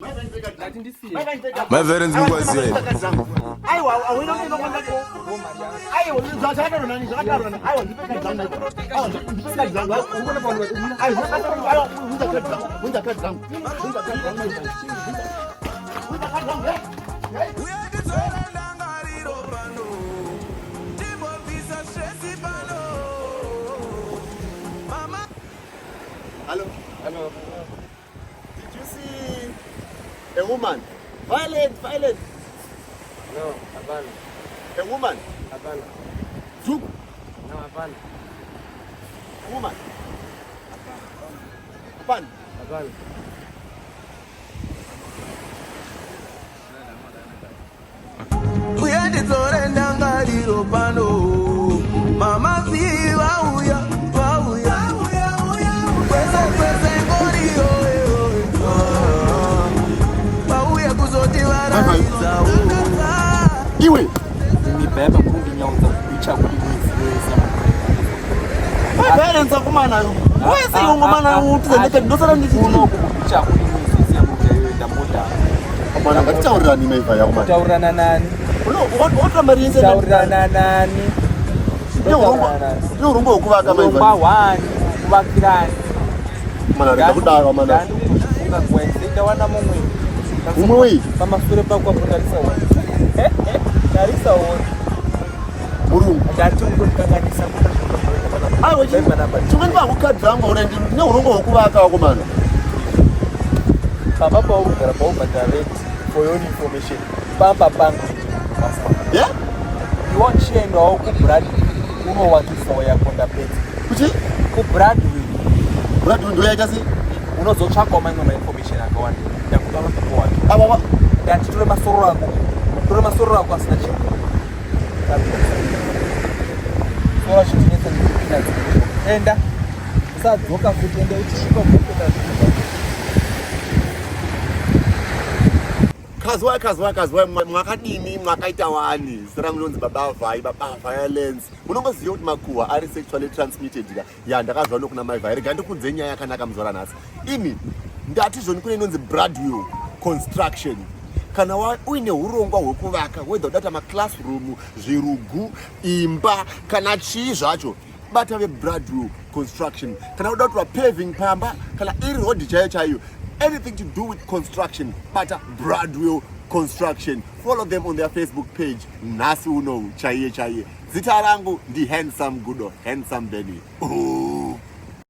My parents mukwaziva Hello. Hello. Did you see a woman? Violet, Violet. No, hapana. A woman? Hapana. Zuku? No, hapana. A woman? Hapana. Hapana. Uye ndidzore ndangariro pano mama vi vauya vauya kwese kwese ngoriyo vauya kuzotivaraidza Iwe Mibhebha kundinyonza kuicha kuri mwezi wese. My parents akomana wese iwe ngomana utizendeke ndosara ndichiti Kuno kubicha kuri mwezi yamuka iwe ndamboda. Amana ngatitaurirani maiva yako mani. Kutaurirana nani? Unotora mari yese Kutaurirana nani? Ndine urongwa hwekuvaka maiva. Urongwa hwani? Kuvakirani. Mana rega kudaro amana. Ndandikufunga nguva yese ndawana mumwe. Mumwe wei? Pamasure pako apo tarisa uone. Tarisa uone. Murungu. Ndati ungondikanganisa kuita Aiwa chimweni pakukadzi rangu una ndine urongwa hwekuvaka wakomana. Pamba pauri kugara paubhadhara rent for your own information. Pamba pangu. Yeah? Iwe chiendawo kuBradway unowakisawo yako ndapedza. Kuchi? KuBradway Brad ndo yaita sei? unozotsvakawo mamwe mainformation akawanda. Ndakupa mapepo wacho. Ava Ndati tore masoro ako. Tore masoro ako asina chinhu. Soro achitinetsa nekupinda dzimwe. Enda. Usadzoka futi ende uchisvika unopinda zvinhu. Kazwai, kazwai, kazwai, mwakadini, mwakaita wani. Zita rangu rinonzi Baba Vhai, Baba Violence. Munongoziva kuti makuhwa ari sexually transmitted ka? Ya, ndakazwa nokuna Mai Vhai. Rega ndikudze nyaya yakanaka muzuva ranhasi. Imi, ndati zvoni kune inonzi Bradwill Construction. Kana uine urongwa hwekuvaka, whether uda kuita maclassroom, zvirugu, imba, kana chii zvacho, bata veBradwill Construction. Kana uda kuitwa paving pamba, kana iri road chaiyo chaiyo, anything to do with construction, bata Bradwill Construction. Follow them on their Facebook page. Nhasi unou chaiye chaiye. Zita rangu ndi Handsome Gudo, Handsome Benny. Ooh.